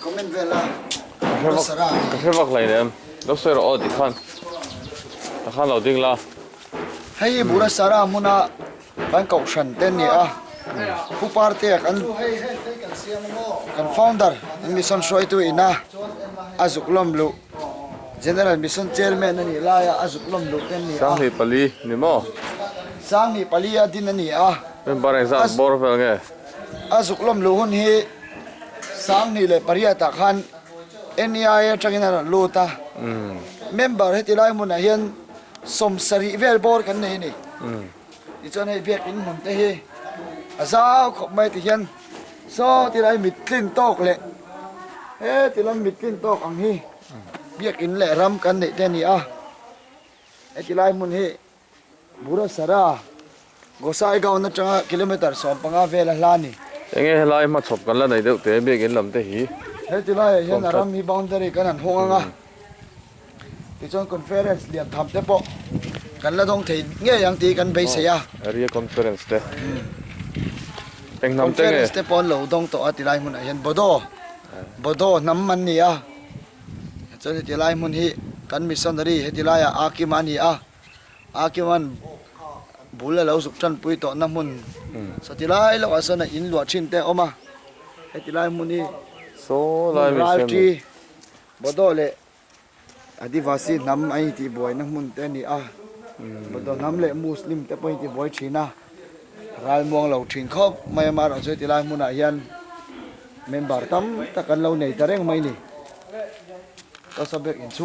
Comment vel a Sarah Ka hre vak hlei nem. Lo sawi rawh aw tikhan. Takhan lo ding la. Hei hi Bura Sarah hmuna kan kohhran te a ni a. Pu Partea kan kan founder an mission hruaitu ina a zuk lawm luh General Mission Chairman a nih laia a zuk lawm luh te a ni a. 2004 ni maw? 2004 a din a ni a. Member engzat bawr vel nge? A zuk lawm luh hun hi 2008 ah khan NEI atangin a rawn lut a. Member heti lai hmunah hian 70 vel bawr kan nei a ni. Tichuan hei biakin hmun te hi a zau khawp mai ti hian saw ti lai mittlin tawk leh heti lam mittlin tawk ang hi biakin leh ram kan neih te a ni a. Heti lai hmun hi Burasara Gossaigaon atanga kilometre 15 vel a hla a ni. Enge helai hmachhawp kan la nei deuh te biakin lam te hi. Heti laiah hian a ram hi boundary kan han hawng ang a. Tichuan conference lian tham te pawh kan la dawng thei ngei ang tih kan beisei a. Area conference te eng hnam te nge? Conference te pawh an lo dawng tawh a tilai hmunah hian Bodo Bodo hnam an ni a. Chuan heti lai hmun hi kan missionary heti laiah Akima a ni a. Akima'n bul a lo zuk tanpui tawhna hmun saw ti lai lohah sawn a in luah thin te a awm a. Heti lai hmun hi hmun ralṭi. Bodo leh Adivasi hnam a intihbuaina hmun te a ni a, Bodo hnam leh Muslim te pawh a intibuai thin a, ralmuang lo thin khawp mai a, amaherawhchu heti lai hmunah hian member tam tak an lo nei ta reng mai a ni. Tasa biak inchhung.